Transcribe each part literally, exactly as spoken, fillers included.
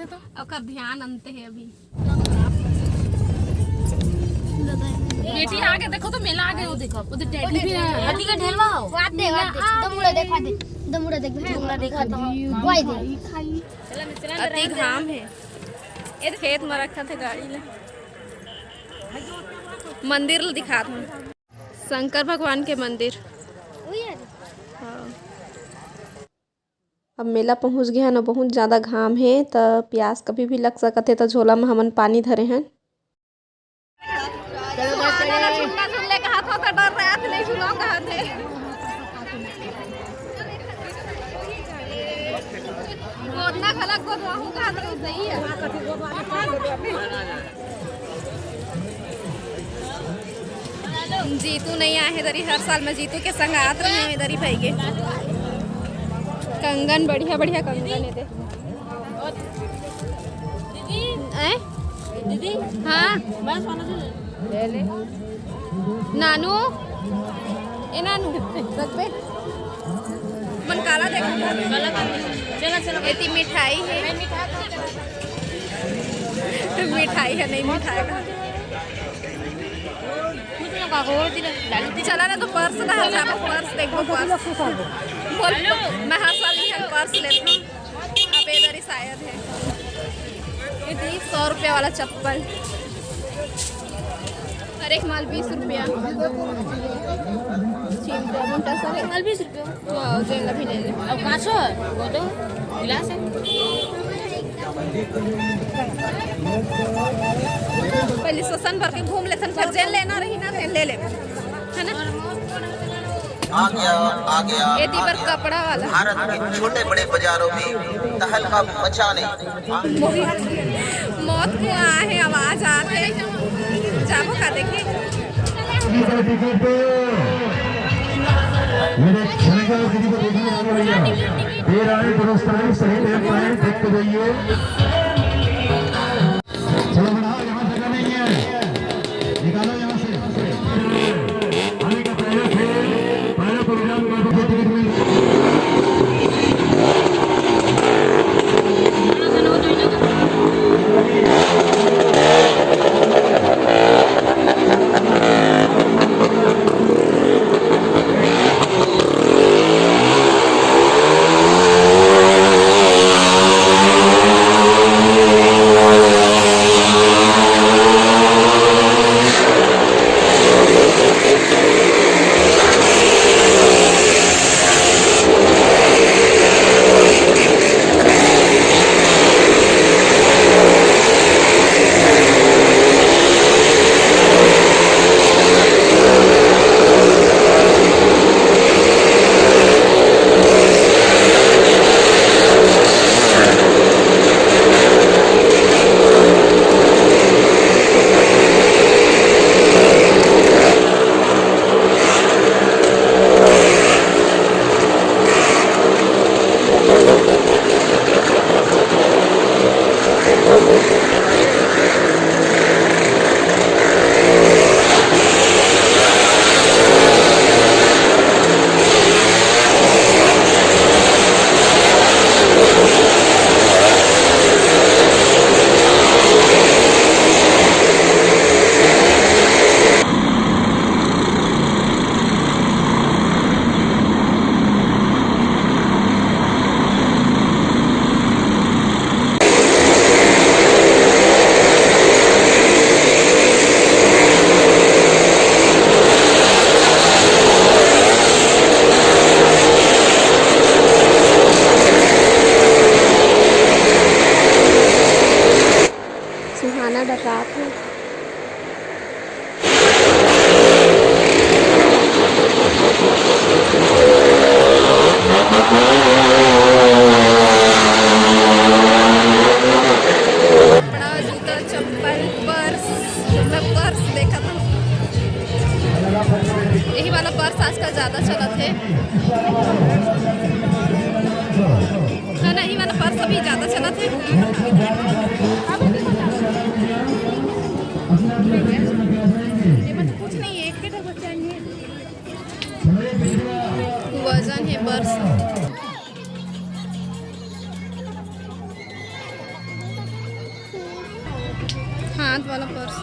ओकर ध्यान अंते हे अभी। बेटी आगे देखो तो मेला आगे, वो देखो, वो तो टेडी भी है। अभी का ढेलवा हो। वाद दे, वाद दे। दमुड़ा देखा दे। दमुड़ा देख, दमुड़ा देखा दे। Why they. अति घाम हे। ये खेत में रखा थे गाड़ी ले। मंदिर ल दिखात हूँ, शंकर भगवान के मंदिर। हाँ। अब मेला पहुँच गे हन, बहुत ज़्यादा घाम हे, त प्यास कभी भी लग सकत हे, त झोला में हमन पानी धरे हन। झूला झूले कहा था, तो डर रहा था, नहीं झूला कहा थे। गोदना घलक गोदवाहू कहा थे, सही है। जीतू नहीं आए हे दरी, हर साल मैं जीतू के संग आत रहे हूँ इधर ही भाई के। कंगन, बढ़िया बढ़िया कंगन हे दे। दीदी, हैं? दीदी, हाँ। बस वाला ले ले। नानू, ए नानू, रख बे। मन काला देखा था। चला, चला। एती मिठाई हे। मिठाई हे, नहीं मिठाई का। चला ना, तो पर्स ना हटा, पर्स देखो, पर्स। बोल, मैं हर साल इहाँ पर्स लेती हूँ। अब इधर ही शायद है। ये थी सौ रुपया वाला चप्पल। हर एक माल बीस रुपया। चिमटा, मुंटा सब एक माल बीस रुपया। हाँ, जेन ला भी ले ले। अब कांच हो, वो तो गिलास है। पहले ससन भर के घूम लेथन, फिर जेन लेना रही ना, तेन ले ले, है ना? आ गया, आ गया, एती बर कपड़ा वाला। भारत के छोटे बड़े बाजारों में तहलका मचाने। मौत कुआं हे, आवाज आत हे। जाबो का देखे? मेरे छनेगा किसी को देखने वाला भैया। तेरह आए, दुरुस्त आए, सही टाइम पर आए, देख के जाइए। चलो बढ़ाओ, यहाँ जगह नहीं है, निकालो यहाँ से। आने का पहला खेल, पहला प्रोग्राम। सुहाना डकात हे। कपड़ा, जूता, चप्पल, पर्स, मैं पर्स देखत हूँ। यही वाला पर्स आजकल ज्यादा चलत हे। हाँ, नहीं वाला पर्स अभी ज्यादा चलत हे। कुछ नहीं है, एक के तो बच्चा नहीं है। वजन है पर्स। हाथ वाला पर्स।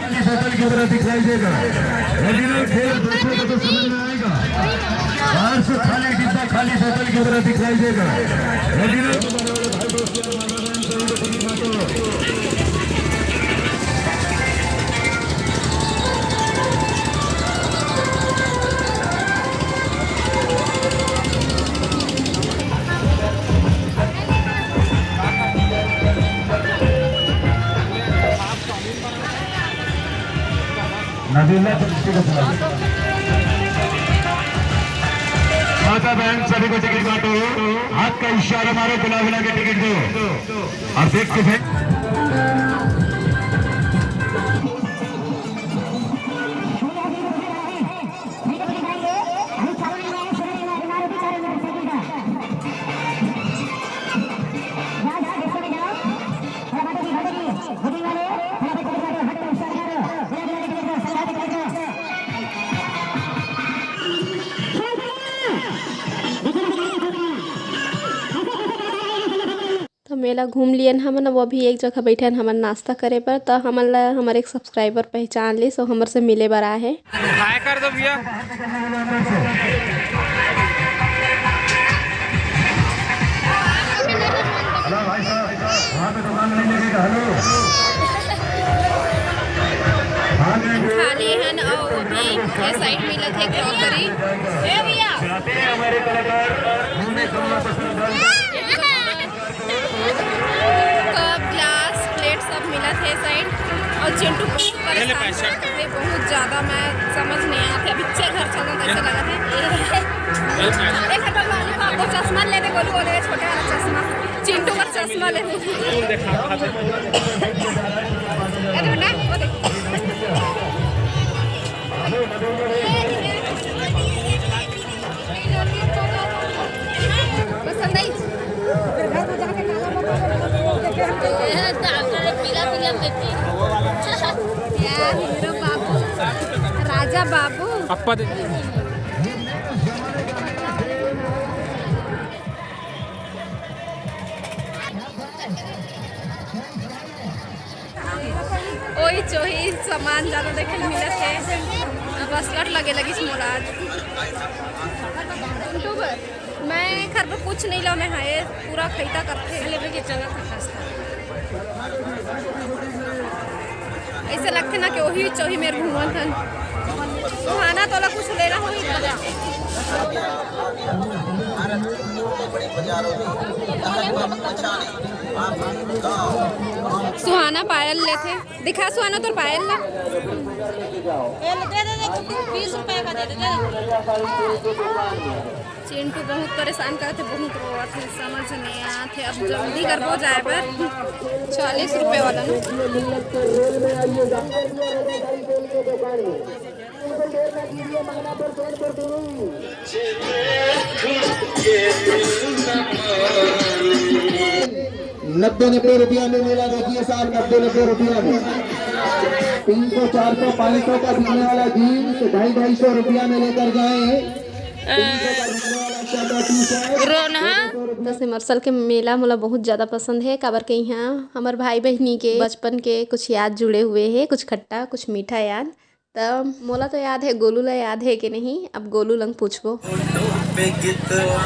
खाली बोतल की तरह दिखलाई देगा। ओरिजिनल खेल बच्चों को तो समझ में आएगा। बाहर से खाली डिब्बा खाली बोतल की तरह दिखलाई देगा। ओरिजिनल नबीला, माता बहन सभी को टिकट बांटो, हाथ का इशारा मारो, बुला बुला के टिकट दो। और देख के फिर तो मेला घूम लियन हमन, अब अभी एक जगह बैठन हमन नाश्ता करे बर। तो हमन ला हमर एक सब्सक्राइबर पहचान लिस, सो हमर से मिले बर आए हे। हाय कर दो भैया। हेलो भाई साहब, वहाँ पे दुकान नहीं लगेगा। हेलो। खाली हन अउ अभी ये साइड मिलत हे क्रॉकरी। ए भैया। हमारे कलाकार मुंह में कम ना पसंद। कप, ग्लास, प्लेट सब मिलत हे साइड। और चिंटू बहुत परेशान करत हे, बहुत ज्यादा, मैं समझ नहीं आते। अभी से घर चलना कैसे लगा है। एक हटा लॉलीपॉप, वो चश्मा ले दे, गोलू बोले, छोटे वाला चश्मा, चिंटू का चश्मा ले दे। अरे बेटा, वो देख। पसंद आई? पीला पीला मिर्ची। या हीरो बाबू, राजा बाबू। पप्पा दे। ओही चोही सामान ज्यादा देखे ल मिलत हे। अब असकट लगे लगिस मोला आज। YouTube, मैं घर पर कुछ नहीं लाने हे, पूरा खैता करथे। लेवे के चलत हे खस्ता। ऐसे लगथे ना कि ओही चोही मेर घूमत हन। सुहाना, तोला कुछ लेना होही त बता। सुहाना पायल लेथे। दिखा सुहाना तोर पायल ला। ए, ले दे, दे, दे, बीस रुपए का दे दे, दे दे। चिंटू बहुत परेशान करत हे, बहुत रोवत हे, समझ नहीं आत हे। अब जल्दी करबो जाए बर, चालीस रुपए वाला ना। नब्बे नब्बे रुपया में मेला देखिए साहब, नब्बे नब्बे रुपया में। तीन सौ, चार सौ, पाँच सौ का बिकने वाला जींस ढाई ढाई सौ रुपया में लेकर जाए। तीन सौ का बिकने वाला शर्ट और टी शर्ट, रोनहा। दो सौ रुपया। सिमरसल के मेला मोला बहुत ज्यादा पसंद हे, काबर के इहाँ हमर भाई बहिनी के बचपन के कुछ याद जुड़े हुए हे, कुछ खट्टा, कुछ मीठा याद। त मोला तो याद हे, गोलू ला याद हे के नहीं, अब गोलू लंग पूछबो। फोटो पे गितवा,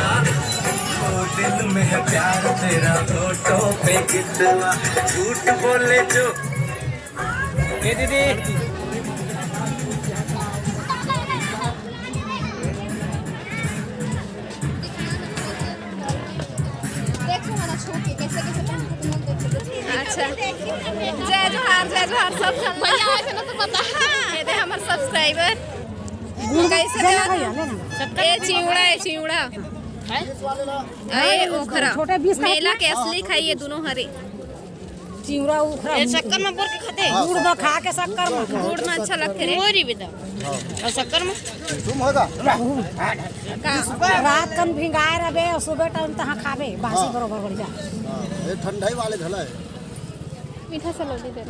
ओ दिल में है प्यार तेरा, फोटो पे गितवा, झूठ बोले जो। ए दीदी। देख सुहाना छू के कैसे कैसे पहनती तुम लोग, देख लो। अच्छा, जय जोहार, जय जोहार सब झन। भैया, ऐसे ना तो पता। ये दे हमर सब्सक्राइबर। कैसे लेना भैया, लेना। ए चिवड़ा, ए चिवड़ा। ए ओखरा। छोटे बीस का मेला के असली खाई ये दोनों हरे। चिउरा उखरा ये शक्कर में बोर के खाते? हाँ, गुड़ में खा के शक्कर में। गुड़ में अच्छा लगते रे। मोरी बेटा। हाँ। और शक्कर में? तुम होगा? का? रात कन भिंगाए रहे और सुबह टाइम तहाँ खाबे, बासी हाँ। बरोबर बढ़िया। हाँ, ये ठंडाई वाले घला है। मीठा सा लौटी दे।